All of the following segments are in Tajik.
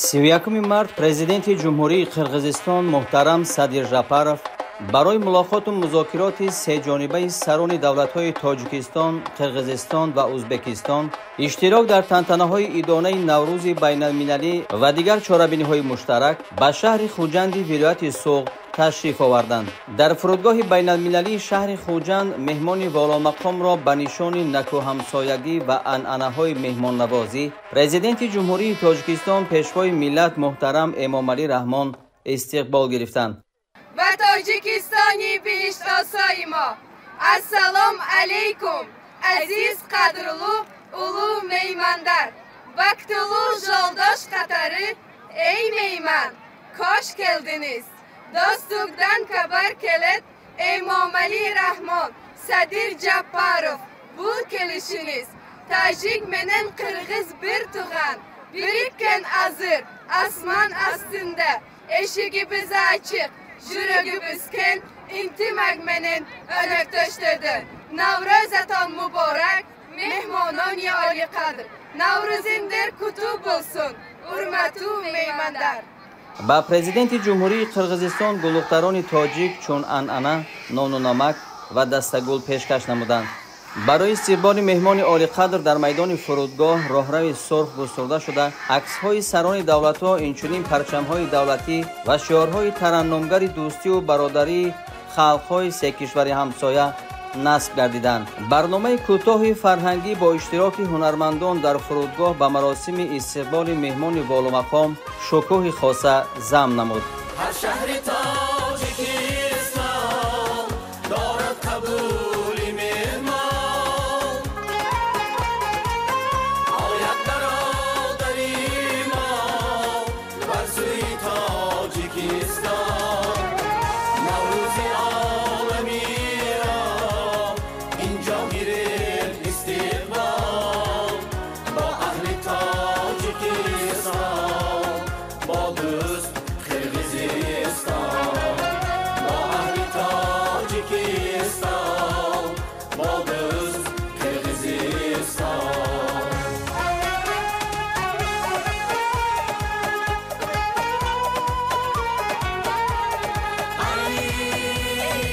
31 март президенти Ҷумҳурии Қирғизистон муҳтарам Садир Жапаров барои мулоқоту музокироти сеҷонибаи сарони давлатҳои Тоҷикистон, Қирғизистон ва Ӯзбекистон, иштирок дар тантанаҳои идонаи Наврӯзи байналмилалӣ ва дигар чорабиниҳои муштарак ба шаҳри Хуҷанди вилояти Суғд ташриф оварданд. Дар фурудгоҳи байналмилалии шаҳри Хуҷанд меҳмони воломақомро ба нишони накӯҳамсоягӣ ва анъанаҳои меҳмоннавозӣ президенти Ҷумҳурии Тоҷикистон, пешвои миллат муҳтарам Эмомалӣ Раҳмон истиқбол гирифтанд. Ба Тоҷикистони биҳиштосои мо ассалом алейкум, азиз қадрлу улуғ меймандар, бактулу жолдош қатары, эй мейман, кош келдиниз. Достугдан кабар келет Эмомалӣ Раҳмон, Садир Жапаров, бул келишиниз. Тажик менен қирғиз бир туған, бириккен азыр асман астында, эшигибиз ачык, жүрөгүбүз кең, интимак менен өнөктөштөдү. Наврӯзатон муборак, меҳмонони олиқадр. Наврӯзиндер куту болсун, ҳурмату меймандар. Ба президенти Ҷумҳурии Қирғизистон гулдухтарони тоҷик чун анъана, нону намак ва дастагул пешкаш намуданд. Барои истиқболи меҳмони олиқадр дар майдони фурудгоҳ роҳрави сурх густурда шуда, аксҳои сарони давлатҳо, инчунин парчамҳои давлатӣ ва шиорҳои тараннумгари дӯстию бародарии халқҳои се кишвари ҳамсоя насб гардиданд. Барномаи кӯтоҳи фарҳангӣ бо иштироки ҳунармандон дар фурудгоҳ ба маросими истиқболи меҳмони воломақом шукӯҳи хоса зам намуд. Ҳар шаҳри Тоҷикистон дорад қабули меҳмон, ояд бародари мо бар сӯи Тоҷикистон. Наврӯзи оламиро инҷо гирифт истиқбол, бо аҳли Тоҷикистон, бо дӯст Қирғизистон, бо аҳли Тоҷикистон, бо дӯст Қирғизистон. Ай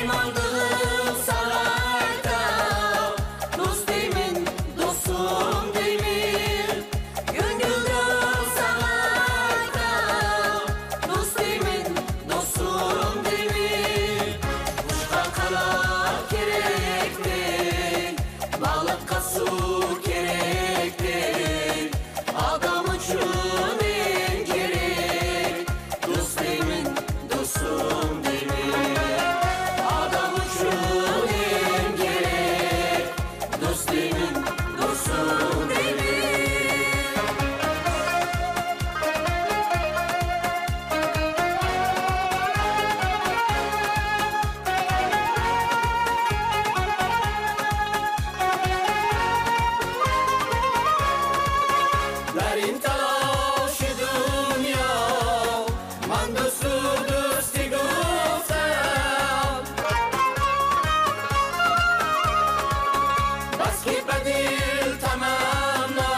мандığım sarayda, dost deymin, dostum deymin. Göngüldüm sarayda, dost deymin, dostum deymin. Kuşka kara kerektir, balıkka su kerektir. Adam üçün en gerek, dost deymin, dostum deymin. Adam üçün en gerek, dost deymin, dostum deymin. Дар ин талоши дунё ман дӯсту дӯстӣ гуфтам, бас ки ба дил таманно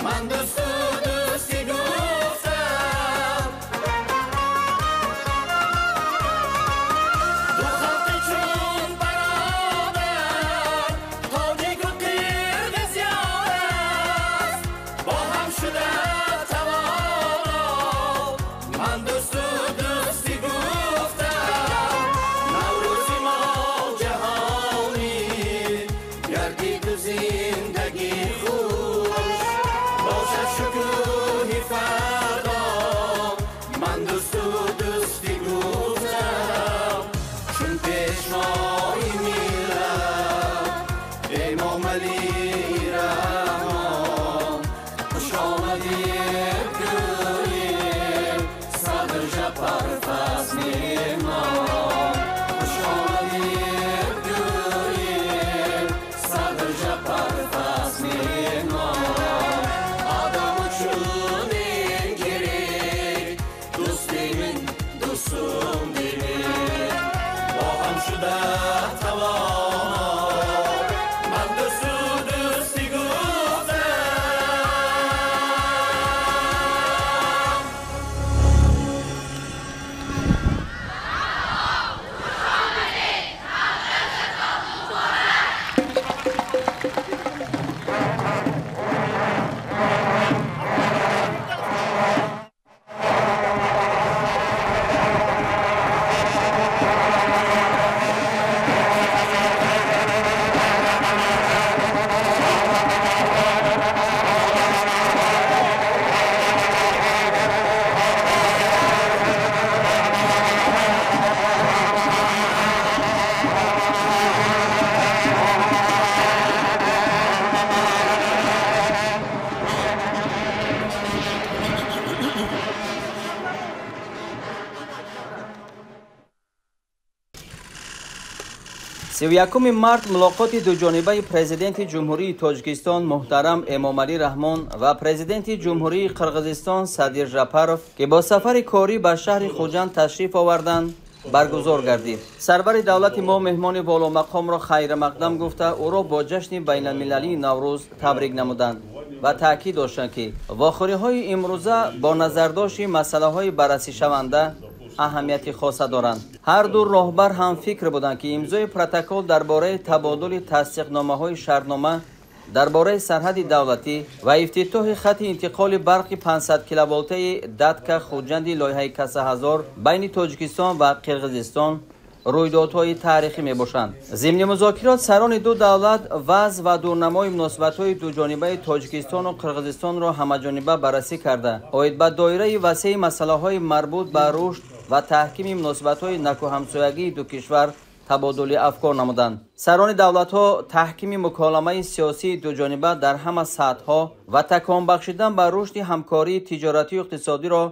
ман дӯсту дӯстӣ гуфтам. Ду халқи чун бародар, тоҷику қирғиз ёр аст, бо ҳам шуда тавоно ман дӯсту дӯстӣ гуфтам. Наврӯзи мо ҷаҳонӣ гардиду зиндагӣ хуш, бошад шукӯҳи фардо ман дӯсту дӯстӣ гуфтам. Чун пешвои миллат Эмомалӣ Раҳмон, хуш омадед гӯем, Садир Жапаров аст меҳмон. Хуш омадед гӯем, Садир Жапаров аст меҳмон. Адам uchun eng kerak, do'st deymin, do'stim deymin. Бо ҳам шуда тавоно ман дӯсту дӯстӣ гуфтам. 31 март мулоқоти дуҷонибаи президенти Ҷумҳурии Тоҷикистон муҳтарам Эмомалӣ Раҳмон ва президенти Ҷумҳурии Қирғизистон Садир Жапаров, ки бо сафари корӣ ба шаҳри Хуҷанд ташриф оварданд, баргузор гардид. Сарвари давлати мо меҳмони воломақомро хайрмақдам гуфта, ӯро бо ҷашни байналмилалии Наврӯз табрик намуданд ва таъкид доштанд, ки вохӯриҳои имрӯза бо назардошти масъалаҳои баррасишаванда аҳамияти хоса доранд. Ҳар ду роҳбар ҳамфикр буданд, ки имзои протокол дар бораи табодули тасдиқномаҳои шартнома дар бораи сарҳади давлатӣ ва ифтитоҳи хати интиқоли барқи 500 киловолтаи Датка Хуҷанди лоиҳаи Каса-1000 байни Тоҷикистон ва Қирғизистон рӯйдодҳои таърихӣ мебошанд. Зимни музокирот сарони ду давлат вазъ ва дурнамои муносибатҳои дуҷонибаи Тоҷикистону Қирғизистонро ҳамаҷониба баррасӣ карда, оид ба доираи васеи масъалаҳои марбут ба рушд ва таҳкими муносибатҳои накӯҳамсоягии ду кишвар табодули афкор намуданд. Сарони давлатҳо таҳкими муколамаи сиёсии дуҷониба дар ҳама сатҳҳо ва такон бахшидан ба рушди ҳамкории тиҷоратию иқтисодиро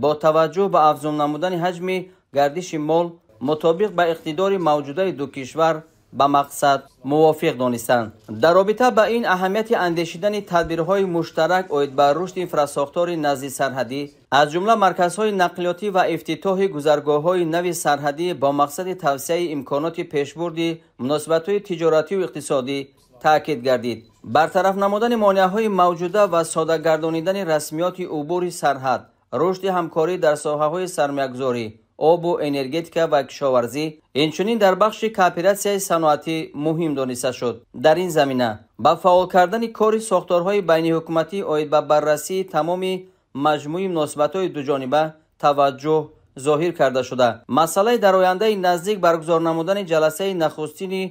бо таваҷҷӯҳ ба афзун намудани ҳаҷми гардиши мол мутобиқ ба иқтидори мавҷудаи ду кишвар ба мақсад мувофиқ донистанд. Дар робита ба ин аҳамияти андешидани тадбирҳои муштарак оид ба рушди инфрасохтори назди сарҳадӣ, аз ҷумла марказҳои нақлиётӣ ва ифтитоҳи гузаргоҳҳои нави сарҳадӣ бо мақсади тавсеаи имконоти пешбурди муносибатҳои тиҷоратию иқтисодӣ таъкид гардид. Бартараф намудани монеаҳои мавҷуда ва содагардонидани расмиёти убури сарҳад, рушди ҳамкорӣ дар соҳаҳои сармоягузорӣ, обу энергетика ва кишоварзӣ, инчунин дар бахши кооператсияи саноатӣ муҳим дониста шуд. Дар ин замина ба фаъол кардани кори сохторҳои байниҳукуматӣ оид ба баррасии тамоми маҷмӯи муносибатҳои дуҷониба таваҷҷӯҳ зоҳир карда шуда, масъалаи дар ояндаи наздик баргузор намудани ҷаласаи нахустини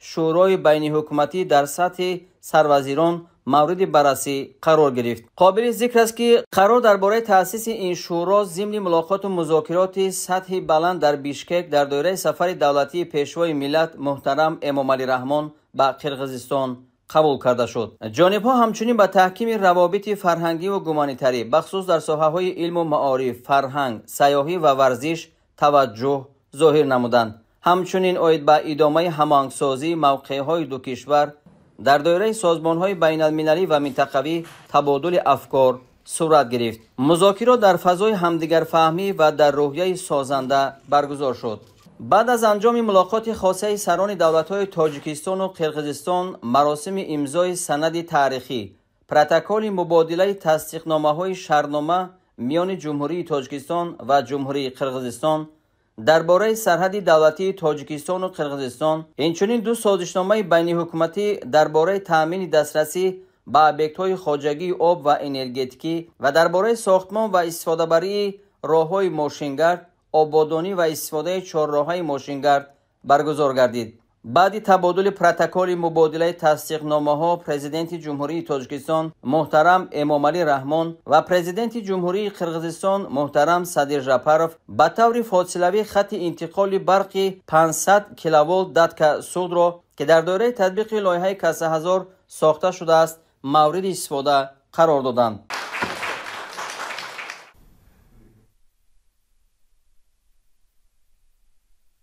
шӯрои байниҳукуматӣ дар сатҳи сарвазирон мавриди баррасӣ қарор гирифт. Қобили зикр аст, ки қарор дар бораи таъсиси ин шӯро зимни мулоқоту музокироти сатҳи баланд дар Бишкек дар доираи сафари давлатии пешвои миллат муҳтарам Эмомалӣ Раҳмон ба Қирғизистон қабул карда шуд. Ҷонибҳо ҳамчунин ба таҳкими равобити фарҳангиву гуманитарӣ, бахусус дар соҳаҳои илму маориф, фарҳанг, сайёҳӣ ва варзиш таваҷҷӯҳ зоҳир намуданд. Ҳамчунин оид ба идомаи ҳамоҳангсозии мавқеъҳои ду кишвар дар доираи созмонҳои байналмилалӣ ва минтақавӣ табодули афкор сурат гирифт. Музокирот дар фазои ҳамдигарфаҳмӣ ва дар рӯҳияи созанда баргузор шуд. Баъд аз анҷоми мулоқоти хосаи сарони давлатҳои Тоҷикистону Қирғизистон маросими имзои санади таърихӣ, протоколи мубодилаи тасдиқномаҳои шартнома миёни Ҷумҳурии Тоҷикистон ва Ҷумҳурии Қирғизистон дар бораи сарҳади давлатии Тоҷикистону Қирғизистон, инчунин ду созишномаи байниҳукуматӣ дар бораи таъмини дастрасӣ ба объектҳои хоҷагии об ва энергетикӣ ва дар бораи сохтмон ва истифодабарии роҳҳои мошингард, ободонӣ ва истифодаи чорроҳаи мошингард баргузор гардид. Баъди табодули протоколи мубодилаи тасдиқномаҳо президенти Ҷумҳурии Тоҷикистон муҳтарам Эмомалӣ Раҳмон ва президенти Ҷумҳурии Қирғизистон муҳтарам Садир Жапаров ба таври фосилавӣ хати интиқоли барқи 500 киловолт Датка Суғдро, ки дар доираи татбиқи лоиҳаи Каса-1000 сохта шудааст, мавриди истифода қарор доданд.